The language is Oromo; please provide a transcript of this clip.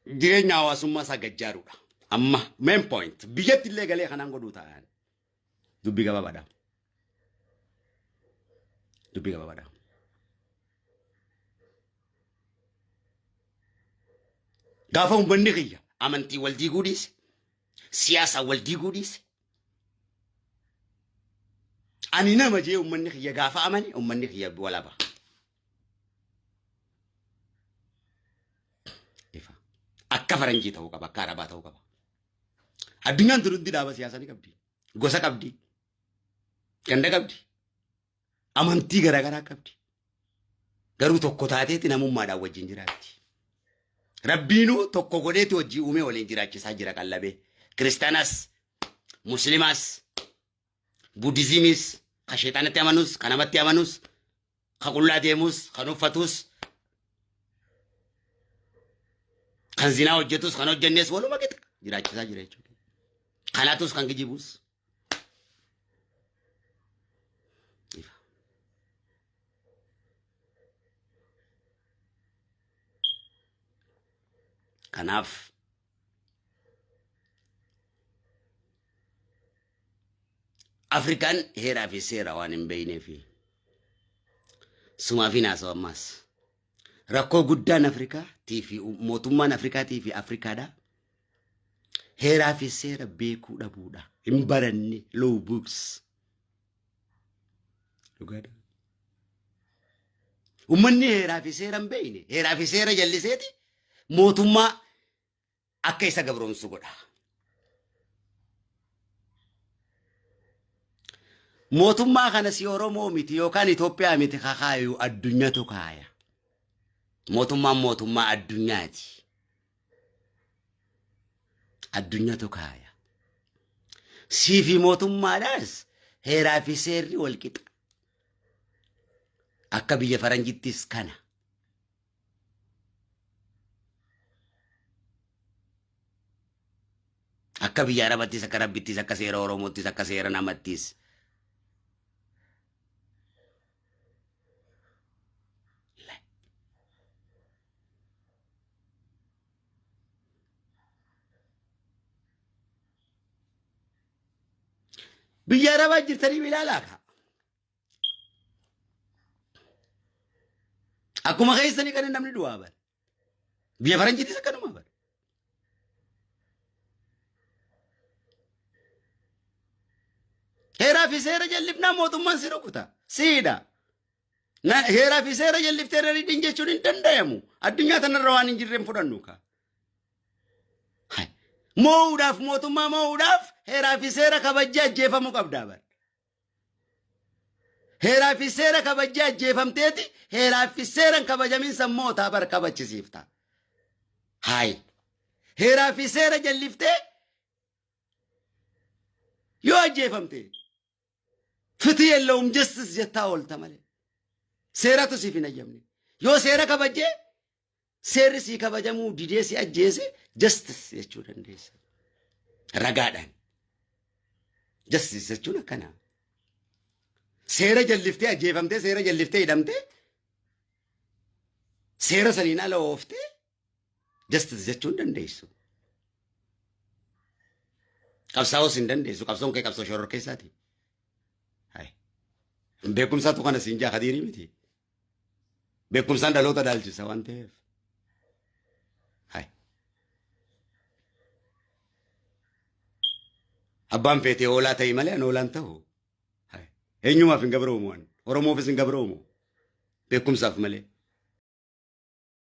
Jireenya hawaasummaa isaa gajjaaruudha. Amma main point biyyatti illee galee kanaan godhuu ta'an dubbii gabaabaadha. Dubbii gabaabaadha. Gaafa uummanni kiyya amantii wal diiguu dhiise, siyaasa wal diiguu dhiise, ani nama jee uummanni kiyya gaafa amane uummanni kiyya walaba. Ifa. Akka faranjii ta'uu qaba, akka arabaa ta'uu qaba. Addunyaan tun hundi dhaaba siyaasaa ni qabdi. Gosa qabdi. Ganda qabdi. Amantii garaagaraa qabdi. Garuu tokko taateeti namummaadhaan wajjin jiraatti. Rabbiinuu tokko godheeti wajjii uumee waliin jiraachisaa jira qallabee. Kiristaanas, Muslimaas, Budizimis, ka sheexanatti amanus, ka namatti amanus, ka qullaa deemus, kan uffatus, kan zinaa hojjetus, kan hojjennes waluma qixa jiraachisaa jira jechuudha. Kanatus kan kijibus. Ifa. Kanaaf Afrikaan heeraa fi seera waan hin beekneef sumaaf hin haasa'u ammaas. Rakkoo guddaan Afrikaa fi mootummaan Afrikaatii fi Afrikaadha. Heeraa fi seera beekuu dhabuudha. Hin baranne law books. Dhugaadha. Uummanni heeraa fi seera hin beekne heeraa fi seera jalliseeti mootummaa akka isa gabroomsu godha. Mootummaa kana si Oromoo miti yookaan Itoophiyaa miti kakaayu addunyatu kaaya. Mootummaan mootummaa addunyaati. Addunyatu kaaya. Sii fi mootummaadhaas heeraa fi seerri wal qixa. Akka biyya faranjittis kana. Akka biyya Arabattis, akka Rabbittis, akka seera Oromoottis, akka seera namattis. Biyya Arabaa jirtanii ilaalaa kaa. Akkuma keessanii kan namni du'aa bara. Biyya faranjiitis akkanuma bara. Heeraa fi seera jallifnaa mootummaan si rukuta. Siidha. Heeraa fi seera jalliftee irra hidhin jechuun hin danda'amu. Addunyaa tanarra waan hin jirreen fudhannu kaa. Hai. Moo'uudhaaf mootummaa moo'uudhaaf heeraa fi seera kabajjee ajjeefamuu qabdaa bara. Heeraa fi seera kabajjee ajjeefamteeti heeraa fi seera hin kabajamin sammootaa bara kabachisiifta. Hayi. Heeraa fi seera jalliftee yoo ajjeefamte ፍትህ የለውም justice jettaa oolta malee. Seeratu siif hin hayyamne. Yoo seera kabajjee seerri sii kabajamuu didee si ajjeese justice jechuu dandeessa. Ragaadhaan. Justice jechuun akkana. Seera jalliftee ajjeefamtee seera jalliftee hidhamtee seera saniin ala ooftee justice jechuu hin dandeessu. Qabsaa'uus hin dandeessu. Qabsoon kee qabsoo shororkeessaati. Hai. Beekumsaatu kana siin jaa kadiirii miti. Beekumsaan dhaloota dhaalchisa waan ta'eef. Hai. Abbaan feetee hoolaa ta'i malee an hoolaan ta'u. Hai. Eenyumaaf hin gabroomu an. Oromoofis hin gabroomu. Beekumsaaf malee.